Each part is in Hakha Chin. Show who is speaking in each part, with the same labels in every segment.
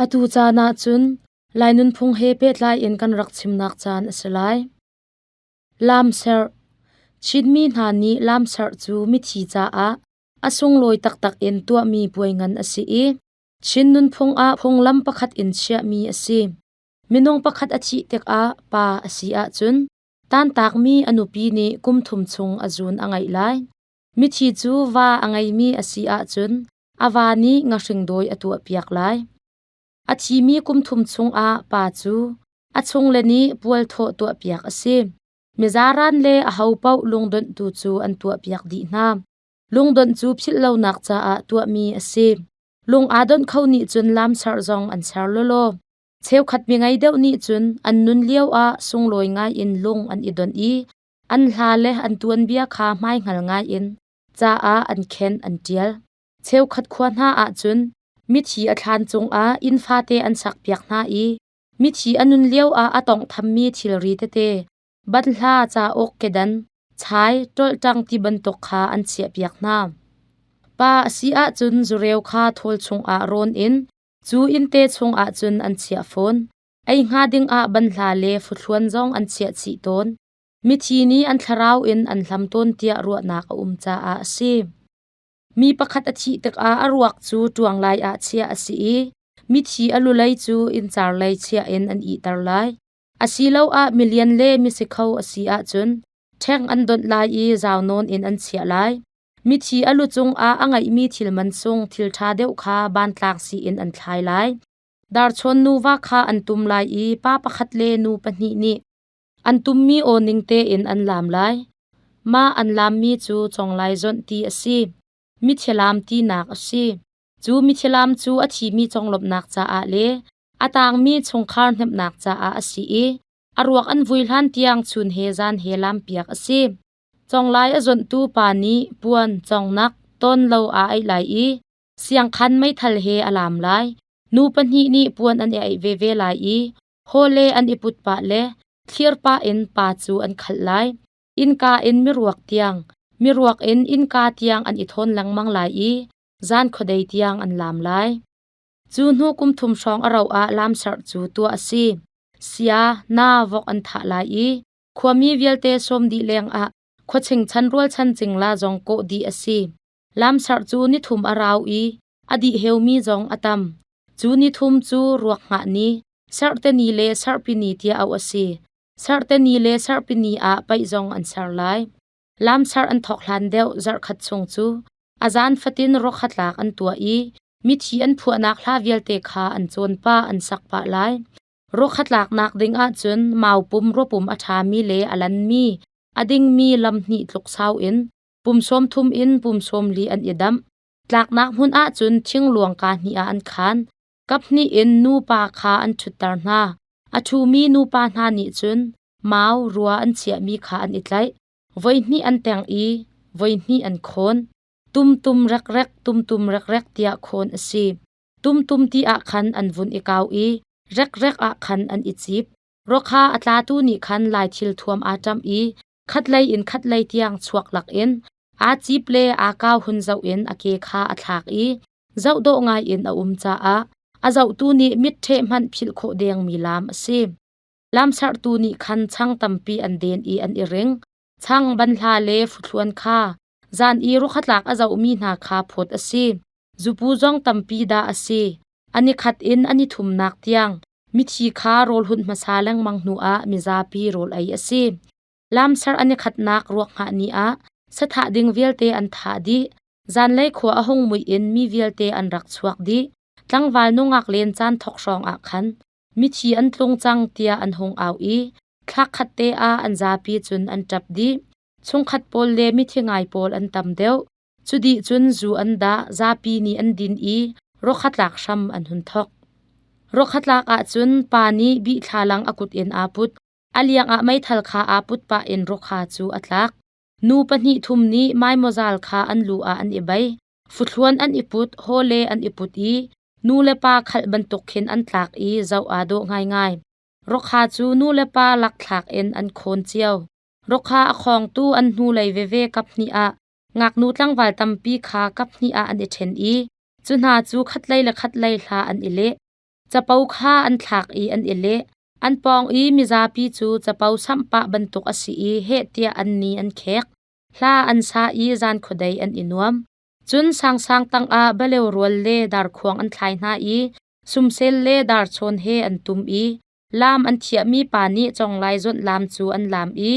Speaker 1: Atu caan ahcun Lai nunphung he pehtlai in kan rak chimnak caan a si lai. Lamserh. Chinmi hna nih lamserh cu mithi caah a sunglawi taktak in tuahmi puai ngan a si i Chin nunphung ah phunglam pakhat in chiahmi a si. Minung pakhat a thih tikah pa a si ahcun tantakmi a nupi nih kum thum chung a zun a ngeih lai. Mithi cu va a ngeimi a si ahcun a va nih ngahring dawi a tuahpiak lai. A thimi kum thum chungah pa cu a chungle nih pualthawh tuahpiak a si. Mizaran le ahopaoh lungdonhtu cu an tuahpiak dih hna. Lungdonh cu philhlonak caah tuahmi a si. Lung aa donh kho nih cun lamserh zong an ser lawlaw. Cheukhat mi ngei deuh nih cun an nun lio ah sunglawi ngai in lung an i donh i an hla le an tuanbia kha hmaihngal ngai in ca ah an khenh an ṭial. Cheukhat khua hna ahcun mithi a thlaan cungah inn fate an sakpiak hna i mithi a nun lio ah a tawnghthammi thilri tete banhla cauk kedan chai ṭolhṭang ti bantuk kha an chiahpiak hna. Pa a si ahcun zureu kha thawl chungah rawn in cu innte chungah cun an chiah fawn. Ei hnga dingah banhla le futhluan zong an chiah chih tawn. Mithi nih an thlarau in an hlam tawn tiah ruahnak a um caah a si. Mi pakhat a thih tikah a ruak cu ṭuang lai ah chiah a si i mithi a lulei cu inncar lei chiah in an ihter lai. Asiloah milian le misikho a si ahcun ṭheng an donh lai i zau nawn in an chiah lai. Mithi a lu cungah a ngeihmi thil mansung thil ṭha deuh kha bantlak sii in an thlai lai. Darchawn nuva kha an tum lai i pa pakhat le nu pahnih nih an tummi aw ning tein an laam lai. Mah an laammi cu conglai zawnh ti a si. Mithilam tinak a si. Cu mithilam cu a thimi conglawmhnak caah le a tangmi chungkhar hnemhnak caah a si i a ruak an vui hlan tiang chun he zan he laampiak a si. Conglai a zawnhtu pa nih puan, congnak, tawn lo aa aih lai i siangkhan meithal he a laam lai. Nu pahnih nih puan an i aih veve lai i hawle an i put pah le thlir pah in pa cu an khalh lai. Innka in miruak tiang, miruak in innka tiang an i thawn lengmang lai i zan khuadei tiang an laam lai. Cu hnu kum thum hrawng a rauh ah lamserh cu tuah a si. Sia, na, vok an thah lai i khuami vialte sawm dih lengah khuaching chan rualchan cingla zong kawh dih a si. Lamserh cu nithum a rau i a dih heumi zong a tam. Cu nithum cu ruak hngah ni, serhte ni le serhpi ni tiah auh a si. Serhte ni le serhpi ni ah paih zong an ser lai. Lamserh an thawk hlan deuh zarhkhat chung cu a zan fatin ruakhatlak an tuah i mithi an phuahnak hla vialte kha an cawn pah an sak pah lai. Ruakhatlaknak ding ahcun maupum ruapum a ṭhami le a lanmi, a dingmi lam hnih tluk sau in pum sawm thum in pum sawm li an i damh. Tlaknak hmun ahcun thingluang kaa hnih ah an khaan. Kaphnih in nupa kha an ṭhutter hna. A ṭhumi nupa hna nih cun mau rua an chiahmi kha an i tlaih. Voihnih an teng i voihnih an khawn. Tum tum rekrek tum tum rekrek tiah khawn a si. Tum tum ti ah khan an vun i kau i rekrek ah khan an i cip. Rawkha a tlatu nih khan lai thil thuam aa ṭamh i khatlei in khatlei tiang chuak lakin aa cip le aa kau hun zoh in a ke kha a thlak i zoh dawh ngai in a um caah a zohtu nih mit ṭheh hmanh philh khawh dengmi lam a si. Lamserhtu nih khan chang tampi an den i an i ring. Chang banhla le futhluan kha zan i rukhatlak a zohmi hna kha phawt a si. Zupu zong tampi dah a si. An i khat in an i thumnak tiang mithi kha rawl hunh hmasa lengmang hnuah mizapi rawl ei a si. Lamser an i khatnak ruak hngah ni ah sathah ding vialte an thah dih. Zanlei khua a hung muih in mi vialte an rak chuak dih. Tlangval nungak len caan thawk hrawng ah khan mithi an tlung cang tiah an hung au i thlak khat te ah an zapi cun an ṭap dih. Chungkhat pawl le mithi ngai pawl an tam deuh. Cu dih cun zu an dah, zapi nih an din i rawkhatlak hram an hun thawk. Rawkhatlak ahcun pa nih bih thlalang a kut in aa put. A liang ah meithal kha aa put pah in rawkha cu a tlak. Nu pahnih thum nih maimawzal kha an lu ah an i bei. Futhluan an i put, hawle an i put i nu le pa khalh bantuk khin an tlak i zoh aa dawh ngaingai. Rawkha cu nu le pa lakthlak in an khawn cio. Rawkha a khawngtu an hnulei veve kaphnih ah ngaknu tlangval tampi kha kaphnih ah an i ṭhen i cu hna cu khatlei le khatlei hla an i leh. Capo kha an thlak i an i leh. An pawng i mizapi cu capo samh pah bantuk a si i heh tiah an ni an khek. Hla an sa i zan khuadei an i nuam. Cun sangsang tangah baleu rual le darkhuang an thlai hna i sumsel le darchawn he an tum i laam an thiahmi pa nih conglai zawnh laam cu an laam i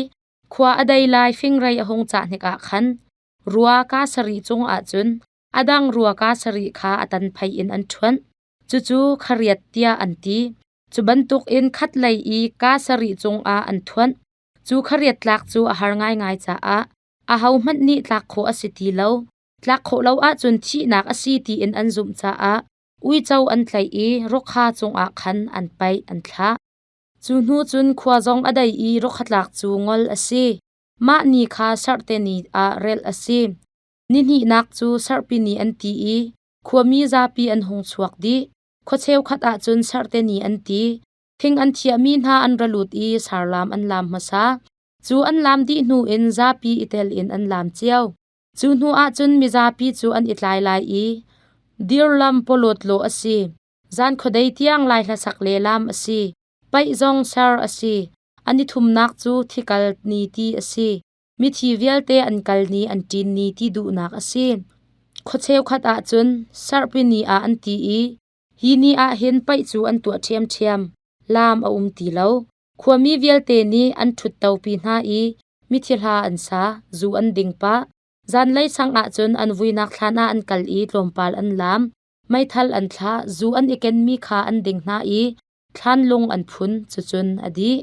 Speaker 1: khua a dei lai fingrei a hung cah hnik ah khan rua kaa sarih cungah cun a dang rua kaa sarih kha a tanphei in an ṭhuanh. Cucu khariat tiah an ti. Cu bantukin khatlei i kaa sarih cungah an thuanh. Cu khariat tlak cu a har ngaingai caah ahohmanh nih tlak khawh a si ti lo. Tlak khawh lo ahcun thihnak a si tiin an zumh caah uico an tlaih i rawkha cungah khan an paih an thlah. Cu hnu cun khua zong a dei i rawkha tlak cu ngol a si. Mah ni kha Sarte ni ah relh a si. Nihnihnak cu Sarhpi ni an ti i khuami zapi an hung chuak dih. Khua cheukhat ah cun Sarte ni an ti. Thing an thiahmi hna an ra lut i sarlam an lam hmasa. Cu an lam dih hnu in zapi i tel in an lam cio. Cu hnu ah cun mizapi cu an i tlai lai i dirlam pawlawt lawh a si. Zan khuadei tiang lai hlasak le lam a si. Paih zong ser a si. An i thumnak cu thikal ni ti a si. Mithi vialte an kal ni an ṭin ni ti duhnak a si. Khua cheukhat ah cun serhpi ni ah an ti i hi ni ah hin paih cu an tuah ṭhiamṭhiam. Laam a um ti lo. Khuami vialte nih an ṭhuttopi hna i mithi hla an sa, zu an ding pah. Zanlei sang ah cun an vuinak thlan ah an kal i tlawmpal an laam. Meithal an thlah, zu an i kenmi kha an ding hna i thlanlung an phun, cucun a dih.